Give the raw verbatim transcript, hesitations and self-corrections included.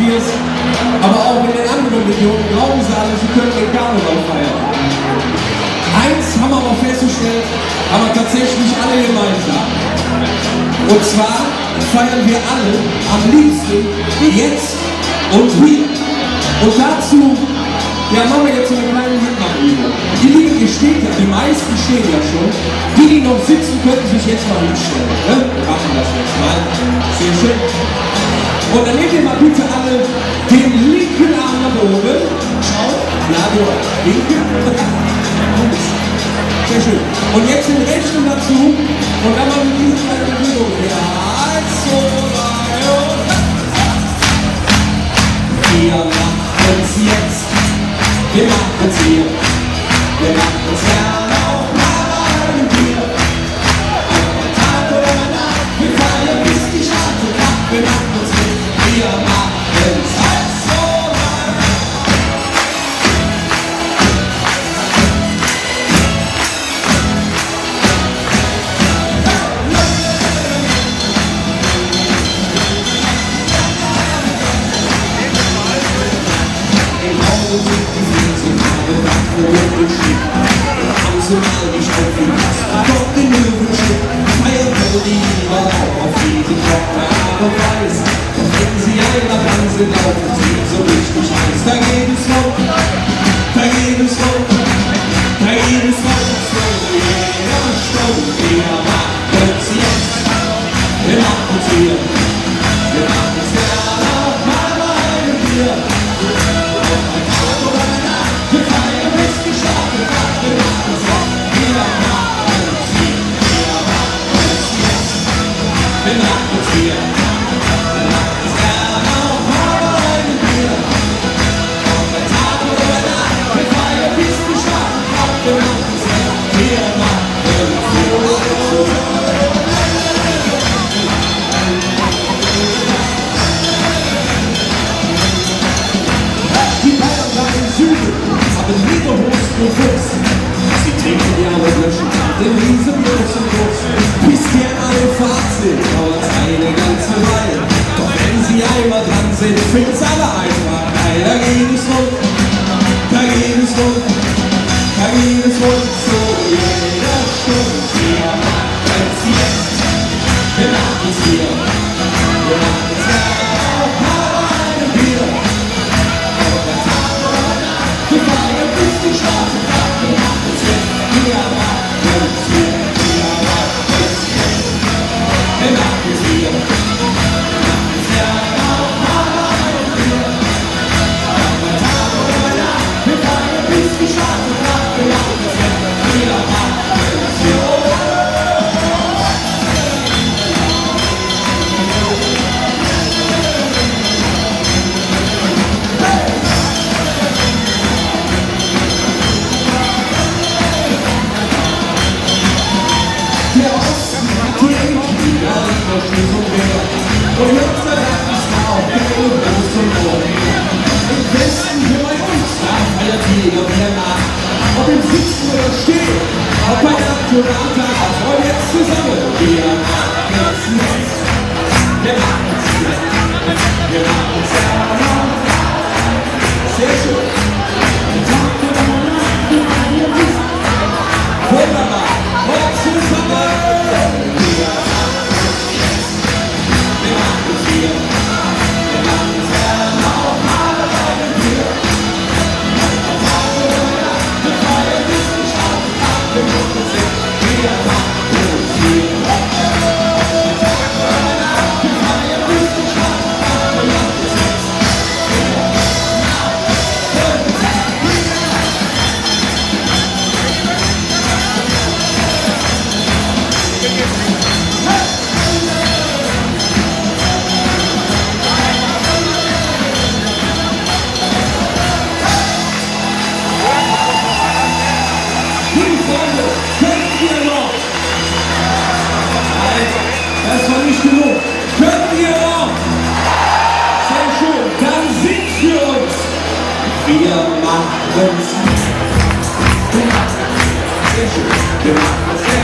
Aber auch in den anderen Regionen glauben sie alle, sie könnten den Karneval feiern. Eins haben wir aber festgestellt, haben wir tatsächlich alle gemeinsam. Und zwar feiern wir alle am liebsten jetzt und hier. Und dazu, ja, machen wir jetzt so eine kleine Mitmachübung. Ihr Lieben, ihr steht ja, die meisten stehen ja schon. Die, die noch sitzen, könnten sich jetzt mal hinstellen, ne? Wir machen das jetzt mal. Sehr schön. Und dann nehmt ihr mal bitte alle den linken Arm nach oben. Schau, ja, du, linken. Sehr schön. Und jetzt den rechten dazu. Und dann machen wir diese kleine Bewegung. Ja, eins, zwei, drei und wir machen's jetzt. Wir machen's hier. Wir machen's ja noch mal ein Bier. Ob bei Tag oder bei Nacht, wir feiern bis die Straße kracht. Wir machen's mit. Wir machen's als so lang. Wenn Sie einmal dran sind, laufen Sie so richtig heiß. Da geht es rund, da geht es rund, da geht es rund. Zu jeder Stunde, wir machen's jetzt, wir machen's hier, wir machen's gerne auch mal bei einem Bier. Ob bei Tag oder bei Nacht, wir feiern bis die Straße kracht. Wir machen's jetzt, wir machen's hier, wir machen's jetzt. Die Bayern da im Süden haben Lederhosen und Wurst. Sie trinken ja und löschen den Riesen großen Durst. Bis wir alle fort sind, dauert eine ganze Weile. Doch wenn Sie einmal dran sind, find's aber einfach geil. Da geht es rund, da geht es rund, da geht es rund. Zu jeder Stunde, wir machen's jetzt, wir machen's hier, wir machen's ja auch mal bei einem Bier. Der Osten hat die Endliga, Anschluss und mehr. Und Gott sei Dank ist da auch keine große Mauer. Im Westen hier bei uns, da feiert jeder, wie er mag. Ob im Sitzen oder Stehen, ob bei Nacht oder am Tag. Und jetzt zusammen, wir machen's jetzt. Wir machen's jetzt. Wir machen's jetzt. Sehr schön. Wunderbar. Und zusammen. Liebe Freunde, könnt ihr noch? Nein, das war nicht genug. Könnt ihr noch? Sehr schön, dann singt für uns. Wir machen's. Sehr schön. Wir machen's.